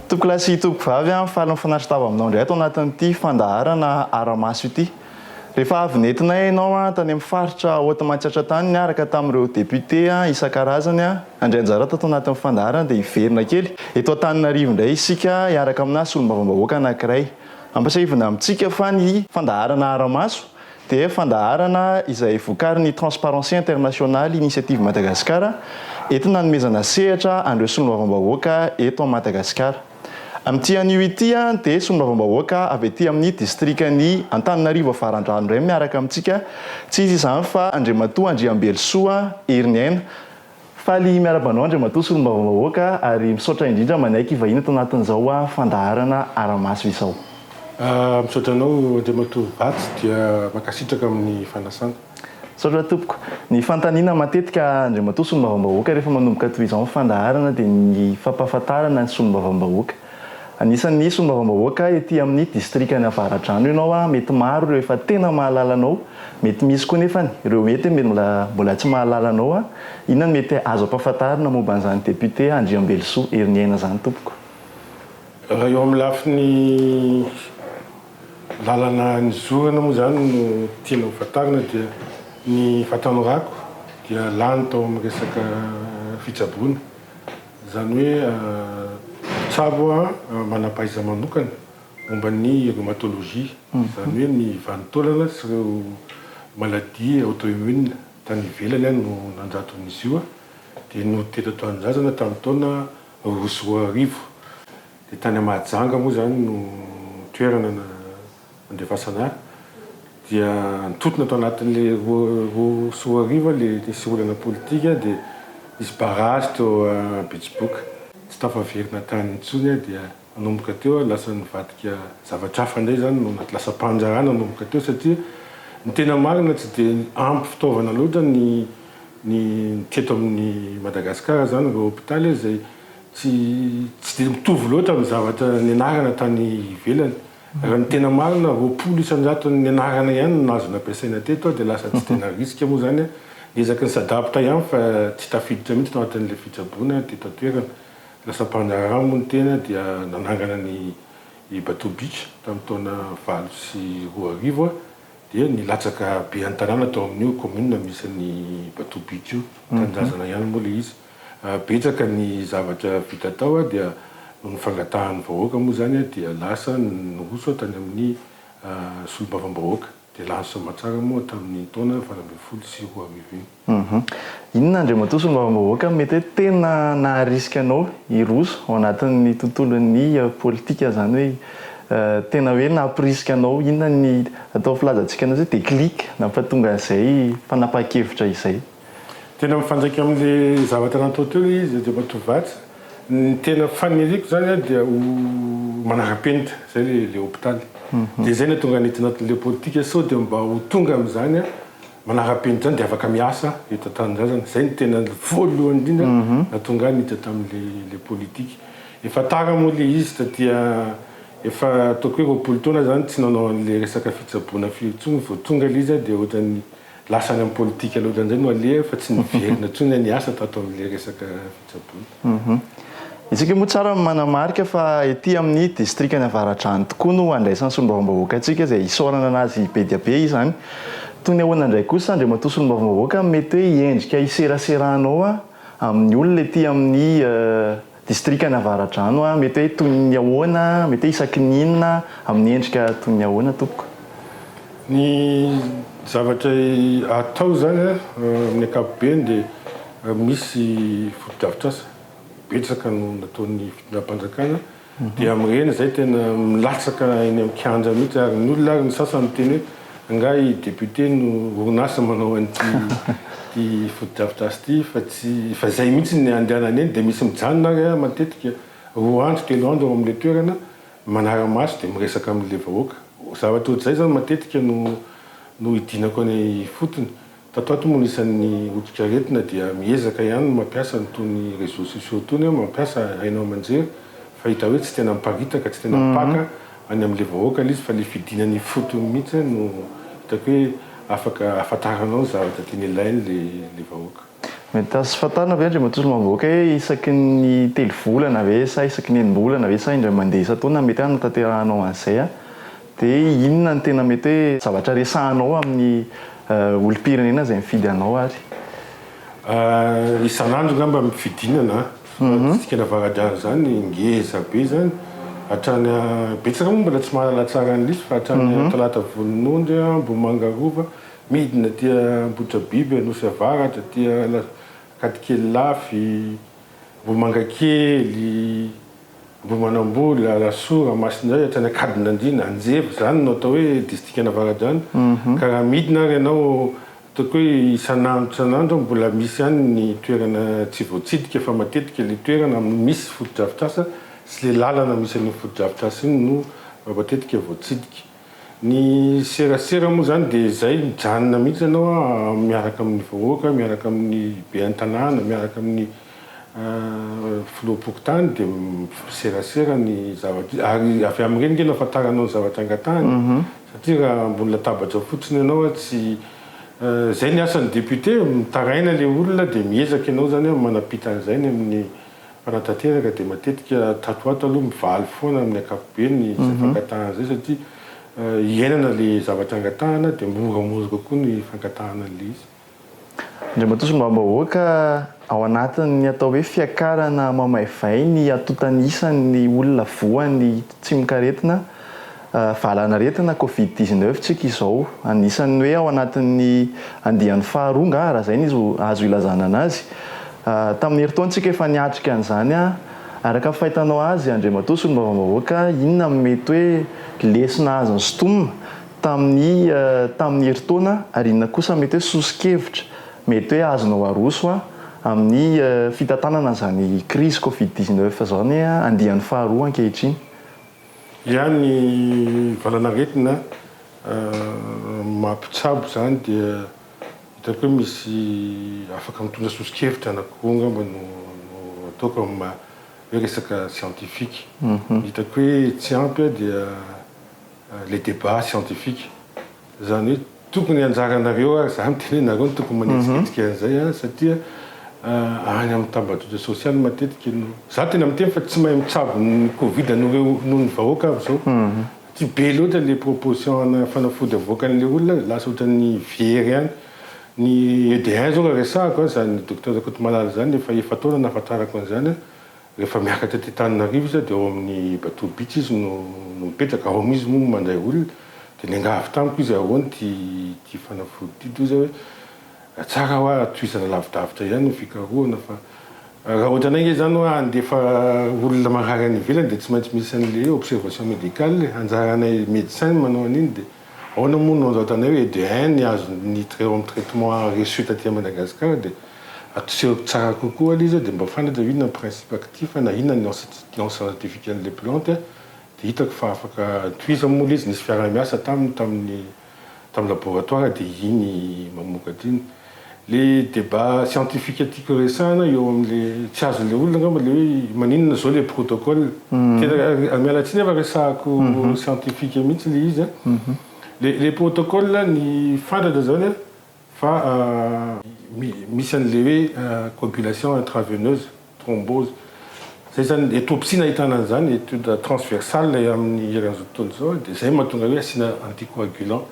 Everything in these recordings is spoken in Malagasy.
Tompokolahy sy tompokovavy a, faly mifanatri-tava aminao indray ato anatin'ity fandaharana Aramaso ity. Rehefa avy nentinay ianao tany amin'ny faritra Haute Matsiatra tany niaraka tamin'ireo député isan-karazany nandray anjara tato anatin'ny fandaharana dia hiverina kely eto Antananarivo indray isika hiaraka amina solombavambahoaka anankiray. Ampatsiahivina amintsika fa ny fandaharana Aramaso dia fandaharana izay vokarin'ny Transparency International Initiative Madagascar entina hanomezana sehatra an'ireo solombavambahoaka eto Madagasikara. Amin'ity anio ity dia solombavambahoaka avy aty amin'ny distrikan'i Antananarivo Avarandrano indray miaraka amintsika, tsy iza izany fa Andriamatoa Andriambelosoa Heriniaina. Faly miarahaba anao Andriamatoa Solombavambahoaka ary misaotra indrindra manaiky hivahiny ato anatin'izao fandaharana ara-maso izao. Misaotra anao Andriamatoa Vatsy dia mankasitraka amin'ny fanasana. Misaotra tompoko. Ny fanontaniana matetika Andriamatoa Solombavambahoaka rehefa manomboka toy izao ny fandaharana dia ny fampahafantarana ny Solombavambahoaka. Anisan'ny solombavambahoaka ety amin'ny distrikan'i Avaradrano ianao, mety maro ireo efa tena mahalala anao, mety misy koa nefany ireo mety mbola tsy mahalala anao, inona no mety azo ampahafantarina momba an'izany député Andriambelosoa Heriniaina izany tompoko? Raha eo amin'ny lafiny lalana nizorana moa izany no tiana ho fantarina dia ny fahatanorako dia lany tao amin'ny resaka fitsaboana. Izany hoe mpitsabo manam-pahaiza-manokana momba ny rhumatologie, izany hoe ny vanin-taolana sy ireo maladie auto-immune tany ivelany aho no nandraton'izy io dia nody teto an-tanindrazana tamin'ny taona 2002. Dia tany Mahajanga moa izany no toerana Andefasana ahy dia nitontona tao anatin'ilay 2002 ilay nisy olana politika dia nisy barrage teo Betsiboka. Tsy tafaverina tany intsony aho dia nanomboka teo aho lasa nivadika zavatra hafa indray izany no lasa mpandraharaha nanomboka teo satria ny tena marina tsy dia ampy fitaovana loatra ny ny teto amin'ny Madagasikara izany ireo hopitaly izay tsy tsy dia mitovy loatra amin'ny zavatra nianarana tany ivelany. Raha ny tena marina, 20 isan-jaton'ny nianarana ihany no nahazo nampiasaina teto dia lasa tsy dia narisika moa izany aho. Niezaka ni-s'adapte ihany fa tsy tafiditra mihitsy tao anatin'ilay fitsaboana teto an-toerana. Lasa mpandraharaha moa ny tena dia nanangana ny Bateau Beach tamin'ny taona 2008 aho dia nilatsaka be an-tanàna tao amin'io commune misy an'i Bateau Beach io. Tanindrazana ihany moa ilay izy. Betsaka ny zavatra vita tao dia noho ny fangatahan'ny vahoaka moa izany dia lasa niroso tany amin'ny solombavambahoaka dia lany soamatsara moa tamin'iny taona 2018 iny. Inona Andriamatoa solombavambahoaka no mety hoe tena naharisika anao hiroso ao anatin'ny tontolon'ny politika izany hoe tena hoe nampirisika anao inona ny atao filazantsika anazy hoe déclic nampatonga an'izay fanapahan-kevitra izay? Tena mifandraika amin'le zavatra natao teo le izy Andriamatoa Vatsy, ny tena faniriako zany an dia ho manara-penitra zay le le hopitaly, dia zay nahatonga an'ito anatin'le politika sao dia mba ho tonga amin'izany an manara-penitra zany dia afaka miasa eto an-tanindrazana, zay no tena voalohany indrindra nahatonga ahy niditra tamin'le le politika, efa tara moa le izy taty efa ataoko hoe 20 taona zany tsy nanao an'le resaka fitsaboana firy intsony vao tonga le izy an dia ohatran'ny Lasa any amin'ny politika loatra indray no aleha fa tsy niverina intsony niasa tato amin'ilay resaka fitsaboana. Isika moa tsara ny manamarika fa ety amin'ny distrikan'i Avaradrano tokoa no andraisan'ny solombavambahoaka antsika izay isaorana anazy be dia be izany. Toy ny ahoana indray kosa Andriamatoa solombavambahoaka no mety hoe hiendrika hiseraseranao amin'ny olona ety amin'ny Distrikan'i Avaradrano a, mety hoe toy ny ahoana, mety hoe isaky ny inona, amin'ny endrika toy ny ahoana tompoko? Ny zavatra atao izany amin'ny ankapobeny dia misy fotodrafitrasa betsaka no nataon'ny fitondram-panjakana Dia amin'ireny izay tena milatsaka eny amin'ny kianja mihitsy ary ny olona ary ny sasany miteny hoe angaha i député no orinasa manao an'ity ity fotodrafitrasa ity fa tsy fa izay mihitsy ny andehanany eny dia misy mijanona ary aho matetika roa andro telo andro ao amin'ilay toerana manara-maso dia miresaka amin'ilay vahoaka. Zavatra ohatr'izay izany matetika no no idinako any ifotony. Tato ato moa anisan'ny otrikaretina dia miezaka ihany ny mampiasa an'itony réseaux sociaux itony aho, mampiasa haino aman-jery fa hita hoe tsy tena miparitaka, tsy tena mipaka any amin'ilay vahoaka ilay izy fa ilay fidinana ifotony mihitsy no hitako hoe afaka ahafantaranao ny zavatra tena ilain'ilay vahoaka. Mety azo fantarina ve Andriamatoa Solombavambahoaka hoe isaky ny telo volana ve sa isaky ny enim-bolana ve sa indray mandeha isan-taona mety hanatanterahanao an'izay an? Dia inona no tena mety hoe zavatra resahanao amin'ny olom-pirenena izay mifidy anao ary? Isan'andro angamba ny fidinana an! Distrikan'i Avaradrano izany ngeza be izany, hatrany betsaka moa mbola tsy mahalala tsara an'ilay izy fa hatrany Talata Volonondry, Ambohimanga Rova, Midina aty Ambohitrabiby, Anosy Avaratra, aty Ankadikely Ilafy, Ambohimangakely, Ambohimanambola, Alasora, Masindray, hatrany Ankadinandriana, Anjeva, izany no atao hoe distrikan'Avaradrano. Ka raha midina ary ianao, ataoko hoe isan'andro isan'andro mbola misy ihany ny toerana tsy voatsidika fa matetika ilay toerana misy fotodrafitrasa sy ilay lalana misy an'iny fotodrafitrasa iny no matetika voatsidika. Ny serasera moa izany dia izay mijanona mihitsy ianao miaraka amin'ny vahoaka, miaraka amin'ny be an-tanàna, miaraka amin'ny filoham-pokontany dia miserasera ny zavatra ary avy amin'ireny ange no ahafantaranao ny zavatra angatahany satria raha ambony latabatra fotsiny ianao tsy izay ny asan'ny député mitaraina ilay olona dia miezaka ianao izany manampita an'izay any amin'ny Mpanatanteraka dia matetika tato ho ato aloha mivaly foana amin'ny ankapobeny izay fangatahana izay satria iainana ilay zavatra angatahana dia moramora kokoa ny fangatahana an'ilay izy. Andriamatoa Solombavambahoaka, ao anatin'ny atao hoe fiakarana mamaivay ny antontan'isan'ny olona voan'ny tsimokaretina valanaretina covid 19 tsika izao. Anisan'ny hoe ao anatin'ny andiany faharoa angaha raha izay no azo ilazana anazy. Tamin'ny herintaona tsika efa niatrika an'izany. Araka ny fahitanao azy Andriamatoa Solombavambahoaka, inona no mety hoe lesona azo nosintomina tamin'ny tamin'ny herintaona ary inona kosa mety hoe soso-kevitra mety hoe azonao aroso amin'ny fitantanana an'izany crise covid 19 izany andiany faharoa ankehitriny? Ya, ny valanaretina maha-mpitsabo izany dia hitako hoe misy afaka mitondra soso-kevitra anankiroa angamba no ataoko amin'ny maha hoe resaka siantifika. Ny hitako hoe tsy ampy dia le débat scientifique. Izany hoe tokony anjaranareo ary za miteny hoe nareo no tokony manetsiketsika an'izay an, satria any amin'ny tambajotra sosialy matetika no, za tena miteny fa tsy mahay mitsabo ny covid noho ireo noho ny vahoaka aho zao, satria be loatra le proposition ana fanafody avoakan'le olona lasa ohatran'ny very any, ny ED1 zao raha resahako an, zany docteur Rakotomalala zany efa efa-taona nahafantarako an'izany an, Rehefa miakatra aty Antananarivo izy dia ao amin'ny Bateau Beach izy no mipetraka, ao amin'izy moa no mandray olona, dia niangavy tamiko izy ahoana ity ity fanafody ity, dia hoy izy hoe tsara hoa tohizana lavidavitra ihany ny fikarohana fa raha ohatranay ange izany hoa handefa olona marary any ivelany dia tsy maintsy misy an'ilay hoe observation médicale e, anjaranay médecin ny manao an'iny dia ahoana moa no anoratanay hoe de un ny azon'ny eo amin'ny traitement reçu taty Madagascar dia Atosehoko tsara kokoa aloha izy dia mba fantatra hoe inona ny principe actif na inona ny nom scientifique an'ilay plante dia hitako fa afaka tohizana moa ilay izy, nisy fiaraha-miasa taminy tamin'ny tamin'ny laboratoire dia iny mamokatra iny. Le débat scientifique tiako resahana eo amin'le tsy azon'le olona angamba le hoe maninona zao le protocole, tena miala tsiny aho fa resahako scientifique mihitsy le izy an, le protocole ny fantatra zany an, Fa misy an'ilay hoe coagulation intraveineuse, thrombose, zay zany autopsie nahitana an'izany, étude transversale amin'ny eran'izao tontolo izao, dia zay mahatonga hoe asiana anticoagulant.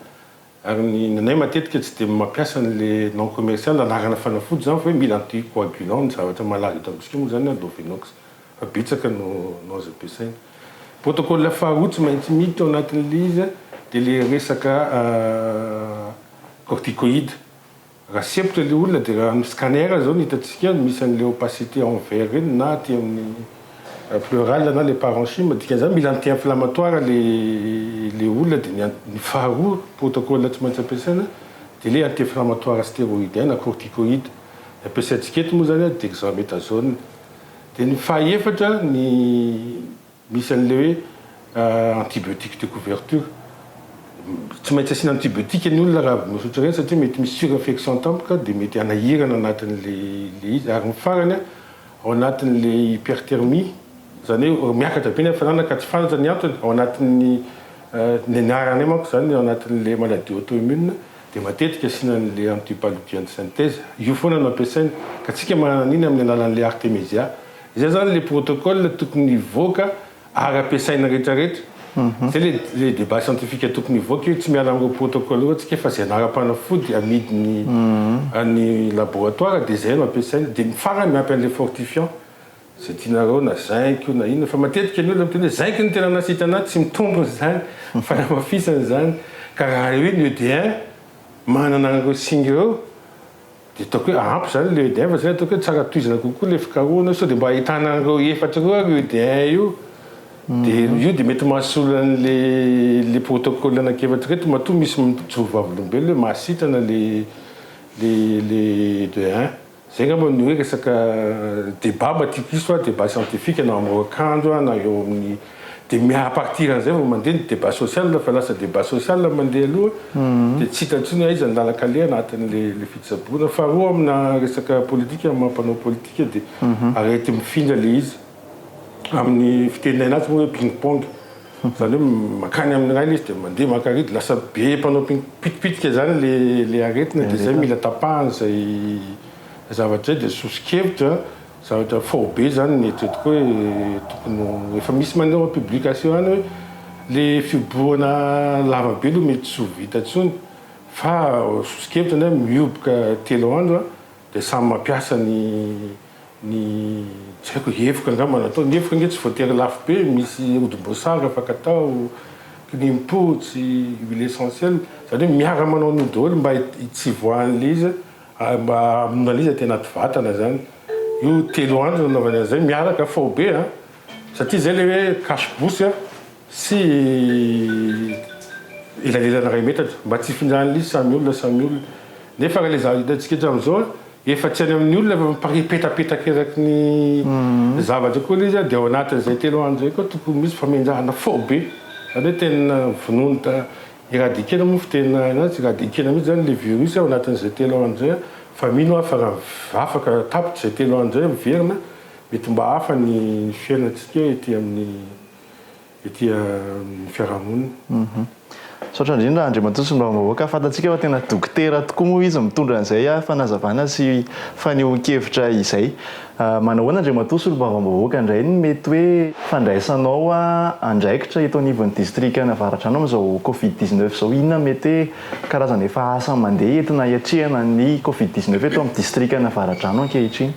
Ary ny anay matetika tsy dia mampiasa an'ilay nom commercial, anarana fanafody zany fa hoe mila anticoagulant, ny zavatra malaza eto amintsika moa zany Lovenox, fa betsaka no no azo ampiasaina. Protocole faharoa tsy maintsy miditra ao anatin'ilay izy dia ilay resaka Corticoïde. Raha sempotra ilay olona dia raha amin'ny scanner izao no hitantsika misy an'ilay opacité en vert ireny na aty amin'ny pleural na ilay parenchyme, dikan'izany mila anti-inflammatoire ilay ilay olona dia ny ny faharoa protocole tsy maintsy ampiasaina dia ilay anti-inflammatoire stéroïdien na corticoïde. Ny ampiasaintsika eto moa izany dexamethasone. Dia ny fahaefatra ny Misy an'ilay hoe antibiotique de couverture. Tsy maintsy asiana antibiotique ny olona raha vao misotro ireny satria mety misy surinfection tampoka dia mety hanahirana anatin'ilay izy. Ary ny farany, ao anatin'ilay hyperthermie, izany hoe miakatra be ny hafanana ka tsy fantatra ny antony, ao anatin'ny, ny anaranay manko izany ao anatin'ilay maladie auto-immune. dia matetika asiana an'le antipaludian de synthèse, io foana no ampiasaina, ka tsika manana an'iny amin'ny alalan'le artémisia. Izay zany le protocole tokony hivoaka ary ampiasaina rehetrarehetra. Zay le débat scientifique tokony hivoaka io, tsy miala amin'ireo protocole ireo tsika fa zay anaram-panafody amidiny any laboratoire dia zay no ampiasaina, dia farany miampy an'le fortifiant zay tianareo na zinc io na inona, fa matetika ny olona miteny hoe zinc no tena nasitrana ahy, tsy mitombina zany, fanamafisana zany, ka raha hoe ny ED1 manana an'ireo singa ireo dia ataoko hoe ampy zany le ED1, fa zay ataoko hoe tsara tohizana kokoa le fikarohana sao dia mba ahitana an'ireo efatra ireo ary ED1 io, dia io dia mety mahasolo an'le le protocole anankiefatra ireto, matoa misy mijoro vavolombelona hoe mahasitrana le le le ED1. Zay angamba ny hoe resaka débat mba tiako hisy hoa, débat scientifique na amin'ny akanjo na eo amin'ny, dia mi-à partir an'izay vao mandeha ny débat social, fa lasa débat social mandeha aloha dia tsy hita intsony hoe aiza ny lalan-kaleha anatin'le le fitsaboana. Faharoa, amina resaka politika, amin'ny maha mpanao politika, dia arety mifindra le izy, amin'ny fiteninay anazy moa hoe ping pong, zany hoe makany amin'ny ray le izy dia mandeha maka ary, dia lasa be mpanao ping pitipitika zany le le aretina, dia zay mila tapahana zay zavatra zay. Dia soso-kevitra zavatra faobe zany ny eritreretiko hoe tokony efa misy manao publication any hoe le fihobohana lava be aloha mety tsy ho vita intsony, fa soso-kevitra ny hoe mihoboka 3 andro dia samy mampiasa ny tsy haiko hevoka angamba natao. Ny hevoka ange tsy voatery lafo be, misy hodim-boasary afaka atao, kinimpotsy, huile essentielle, zany hoe miara manao an'io daholo mba tsy hivoahan'le izy, mba hamonoana an'le izy aty anaty vatana zany. Io 3 andro nanaovany an'izay miaraka faobe a, satria zay le hoe cache-bouche sy elanelana 1 metatra mba tsy hifindran'le izy samy olona samy olona. Nefa raha le zavatra hitantsika hatramin'izao efa tsy any amin'ny olona fa miparipetapetaka eraky ny zavatra koa le izy, dia ao anatin'izay 3 andro zay koa tokony misy famendrahana faobe, zany hoe tena vonono ta éradiquer-na moa fitenina anazy, éradiquer-na mihitsy zany le virus ao anatin'izay 3 andro zay, fa mino aho fa raha afaka tapitra izay 3 andro zay miverina, mety mba hafa ny fiainantsika ety amin'ny ety amin'ny fiarahamonina. Misaotra indrindra Andriamatoa Solombavambahoaka, fantatsika fa tena dokotera tokoa moa izy mitondra an'izay fanazavana sy fanehoan-kevitra izay. Manahoana Andriamatoa Solombavambahoaka indray ny mety hoe fandraisanao andraikitra eto anivon'ny distrikan'Avaradrano amin'izao covid 19 izao? Inona mety hoe karazana efa asa mandeha entina hiatrehana ny covid 19 eto amin'ny distrikan'Avaradrano ankehitriny?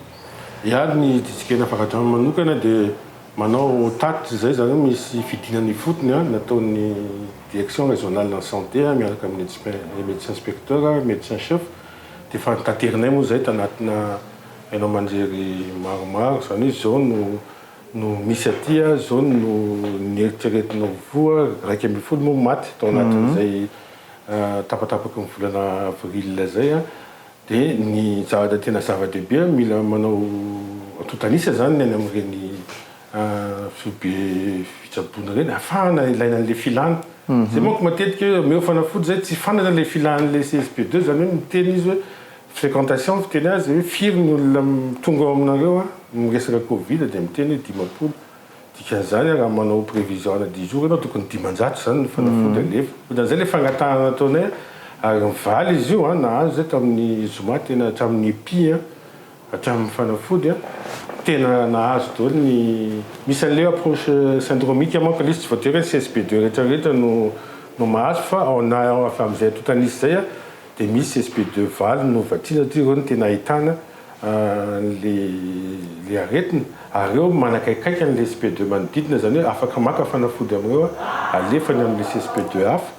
Ia, ny distrikan'Avaradrano manokana dia manao tatitra izay, izany hoe misy fidinana ifotony nataon'ny direction régionale en santé miaraka amin'ny médecin inspecteur, médecin chef, dia efa notaterinay moa izay tanatina haino aman-jery maromaro, izany hoe izao no no misy aty, izao no nieritreretina ho voa, 11 moa maty tao anatin'izay tapatapaky ny volana avril izay. Dia ny zavatra tena zava-dehibe, mila manao antontan'isa izany ny any amin'ireny foibe fitsaboana ireny ahafahana ilaina an'ilay filana. Izay manko matetika hoe omeo fanafody izay tsy fantatra ilay filan'ilay CSB2, izany hoe miteny izy hoe fréquentation fiteny azy hoe firy ny olona tonga ao aminareo miresaka covid, dia miteny hoe 50. Dikan'izany raha manao prévision ana dix jours ianao tokony 500 izany ny fanafody alefa. Ohatran'izay ilay fangatahana nataonay ary nivaly izy io an, nahazo izay tamin'ny zoma tena hatramin'ny epi an, hatramin'ny fanafody an, tena nahazo daholo ny, misy an'ilay hoe approche syndromique manko ilay izy tsy voatery hoe ny CSB2 rehetra rehetra no no mahazo fa ao na avy amin'izay antontan'isa izay an dia misy CSB2 valo no vatsiana satria ireo no tena ahitana an'le aretina ary eo manakaikaiky an'le CSP2 manodidina, izany hoe afaka maka fanafody amin'ireo alefany amin'le CSP2 hafa.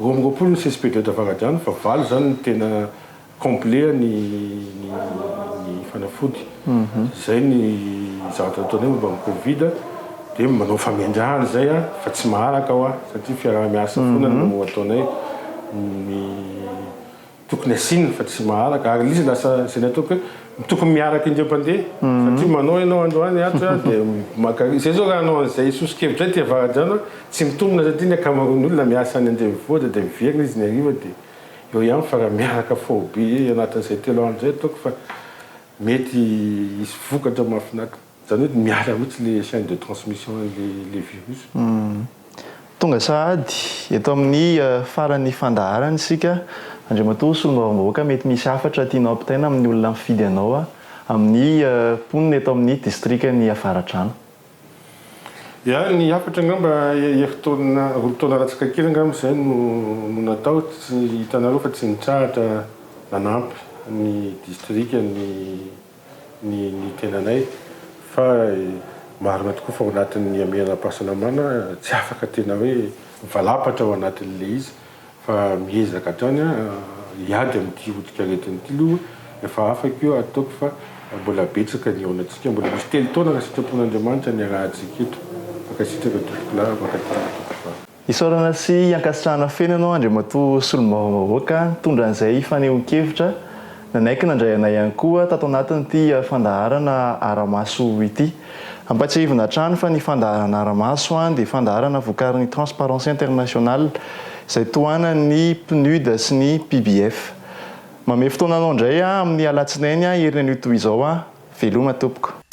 22 ny CSP2 eto Avaradrano fa valo izany no tena complet ny ny fanafody. Izay ny zavatra ataonay momba ny covid, dia manao famendrahana izay fa tsy maharaka hoa satria fiaraha-miasa foana no ataonay ny tokony asiana fa tsy maharaka, ary izy lasa izay ny ataoko hoe tokony miaraka indray mpandeha satria manao ianao androany ato dia maka, izay zao raha hanao an'izay soso-kevitra izay aty Avaradrano tsy mitombina satria ny ankamaroan'ny olona miasa any an-drenivohitra dia miverina izy ny hariva dia eo ihany, fa raha miaraka faobe anatin'izay 3 andro izay ataoko fa mety hisy vokatra mahafinaritra, izany hoe miala mihitsy le chaine de transmission an'le virus. Tonga sahady eto amin'ny faran'ny fandaharana isika. Andriamatoa Solombavambahoaka, mety misy hafatra tianao ampitaina amin'ny olona mifidy anao amin'ny mponina eto amin'ny distrikan'i Avaradrano? Ya, ny hafatra angamba herintaona, roa taona latsaka kely angamba izay no no natao, tsy hitanareo fa tsy nitsahatra nanampy ny distrika ny ny ny tenanay fa marina tokoa fa ao anatin'ny hamehanam-pahasalamana tsy afaka tena hoe mivalapatra ao anatin'ilay izy fa miezaka hatrany hiady amin'ity otrikaretina ity aloha efa afaka io ataoko fa mbola betsaka ny hihaonantsika mbola misy telo taona raha sitrapon'Andriamanitra ny hiarahantsika eto. Mankasitraka tompokolahy, mankatelina tompokovavy. Isaorana sy ankasitrahana feno ianao Andriamatoa Solombavambahoaka nitondra an'izay fanehoan-kevitra nanaiky nandray anay ihany koa tato anatin'ity fandaharana Ara-maso ity. Ampatsiahivina hatrany fa ny fandaharana Ara-maso dia fandaharana vokarin'ny Transparency International izay tohanan'ny PNUD sy ny PBF. Mamehy fotoana anao indray amin'ny alatsinainy heriny anio toy izao. Veloma tompoko.